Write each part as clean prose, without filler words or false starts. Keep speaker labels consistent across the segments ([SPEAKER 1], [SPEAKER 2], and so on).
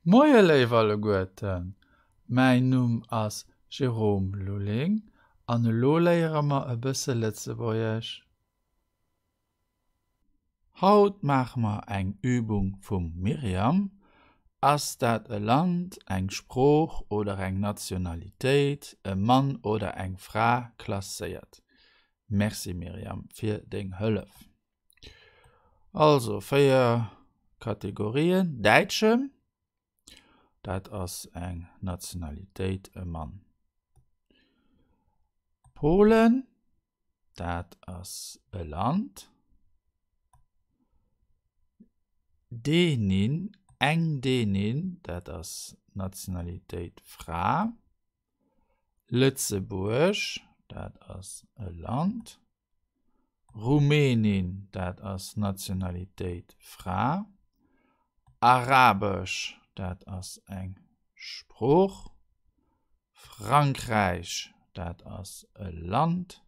[SPEAKER 1] Moie léif alleguerten, mäin Numm ass Jérôme Lulling an elo léiere mer e bësse Lëtzebuergesch. Haut maache mer eng Übung vum Myriam. Ass dat e Land, eng Sprooch oder eng Nationalitéit, e Mann oder eng Fra klasséiert? Merci Myriam fir deng Hëllef. Also 4 Kategorien, Däitschen, dat ass eng Nationalitéit, e Mann. Polen, dat ass e Land. Dänin, eng Dänin, dat ass Nationalitéit Fra. Lëtzebuerg, dat ass e Land. Rumänin, dat ass Nationalitéit Fra. Arabesch, dat ass eng Sprooch. Frankräich, dat ass e Land.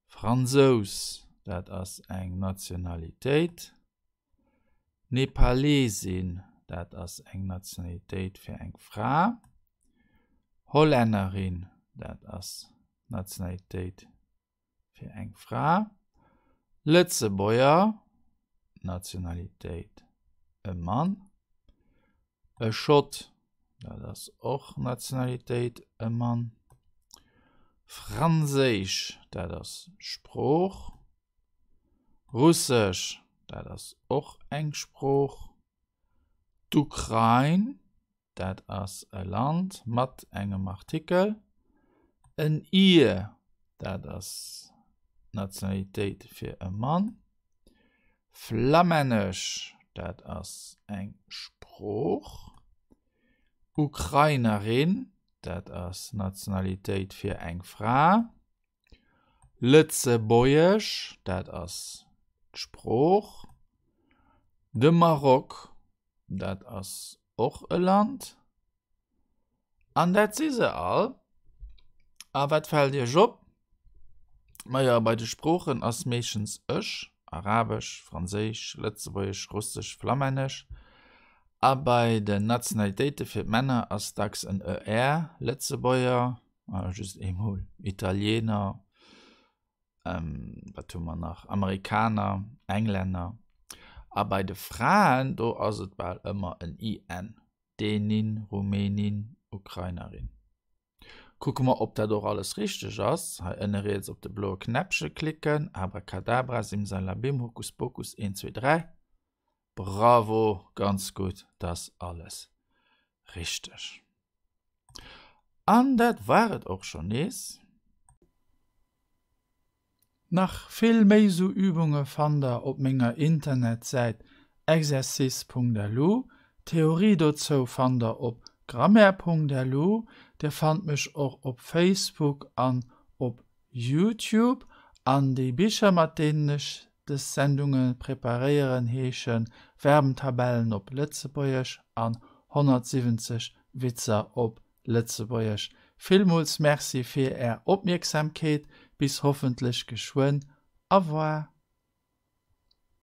[SPEAKER 1] Fransous, dat ass eng Nationalitéit. Nepalesin, dat ass eng Nationalitéit fir eng Fra. Hollännerin, dat ass Nationalitéit fir eng Fra. Lëtzebuerger, Nationalitéit e Mann. E Schott, dat ass och Nationalitéit e Mann. Franséisch, dat ass Sprooch. Russesch, dat ass och eng Sprooch. D'Ukrain, Dat ass e Land mat engem Artikel. En Ir, dat ass d'Nationalitéit fir e Mann. Flammännesch, dat ass eng Sprooch. Ukrainerin, dat ass d'Nationalitéit fir eng Fra. Lëtzebuergesch, dat ass d'Sprooch. De Maroc, dat ass och e Land. An dat si se all. A wat fält iech op? Majo, bei de Sproochen ass meeschtens ech, Arabesch, Franséisch, Lëtzebuergesch, Russesch, Flammännesch. A bei den Nationalitéite fir d'Männer ass dacks en er, Lëtzebuerger, just eemol, Italiener, wat hu mer nach, Amerikaner, Englänner. A bei de Fraen, do ass et bal ëmmer en IN, Dänin, Rumänin, Ukrainerin. Kucke mer, ob dat och alles richteg ass. Hei ënne riets op de bloe Knäppche klicken, Abracadabra, Simsalabim, Hokuspokus, 1, 2, 3. Bravo, ganz gutt, dat ass alles richteg. An dat war et och schonn nees. Nach vill méi sou Übunge fannt der op menger Internetsäit exercice.lu. D'Theorie dozou fannt der op grammaire.lu. Dir fannt mech och op Facebook an op Youtube. An déi Bicher mat deenen ech dës Sendunge preparéieren heeschen Verbentabellen op Lëtzebuergesch an 170 Witzer op Lëtzebuergesch. Villmools Merci fir Är Opmierksamkeet, bis hoffentlech geschwënn. Au revoir.